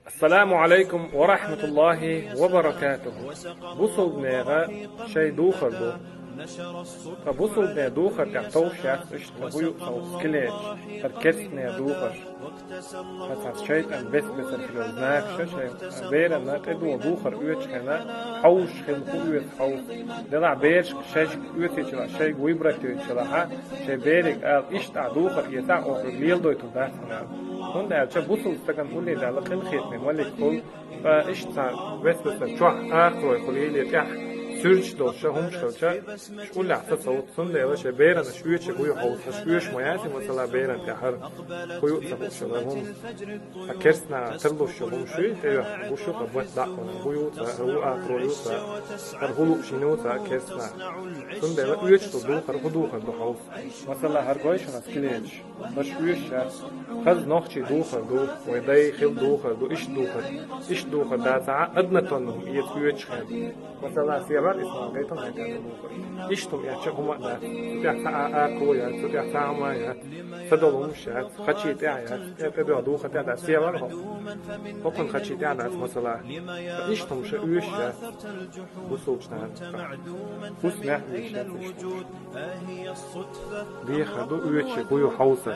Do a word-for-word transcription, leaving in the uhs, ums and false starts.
Ассаламу Ӏалайкум ва рахьматуллахӀи ва баракатухӀу. Бусалбанега шоай духар ду. Ткъа бусалбане духар тӀехь товш яц иштта буй ю цхьа скелеташ, хӀара керстанега духарш. Хьан цхьа шайтӀан бес-бесара хилла знакаш шайн берана тӀедугӀу духар оьцучу хенахь, хьовсуш хилла хӀун оьцу хьовса. Делахь берашка шайшка оьцуьйтуш хилахь, шайга выбрать йойтуш хилахь, шайн берега ала, иштта ахь духар эцахь, оха леладойтур дац хьуна аьлла. ХӀунда аьлча бусалба стагана улле даьлла къинхетаме малик хуьлу, ткъа иштта цхьа вес-весара чохь акхарой хуьлийла, тӀехь суьрташ долуш хӀумаш хилча, шу уллехь ца совца, цундела шайн берана аш оьцуш буй ю хьовса, аш оьцуш ма яц, масала, берана тӀехь хӀара хӀун ю ца хууш хилла хӀума. Ткъа керстанаха тарлуш йолу хӀума шуьйра тӀейоьхна гуш ю, ткъа бат дӀа а вахана, хӀун ю цхьа, хӀара ву акхарой ю цхьа, хӀара хӀун лууш йина ву цхьа керстанаха. Цундела оьцуш долу духар хӀун духар ду хьовса. Масала, хӀара гой шуна скелеташ, хӀорш оьшуш яц. Хаза нохчийн духар ду, вай дайн хилла духар ду, иштта духар, иштта духар дацахь а, однотонно хӀума эца оьцучу хенахь. Масала, севар исмал гайтал хьайкара духар. Иштта хӀума эцча хӀума а дац. Цу тӀехь цхьа а, а, ко яц, цу тӀехь цхьа а хӀума яц. Ца долу хӀумаш яц, хачийн тӀехь яц, тӀе, тӀедоьгӀу духар тӀехь дац, севар хӀо. ХӀокхуьнан хачийн тӀехь дац, масала. Иштта хӀума ша оьшуш яц. Бусалбачу нахана. ХӀусамехь оьшуш яц иштта хӀумаш. Дехар ду оьцуш буй ю хьовса.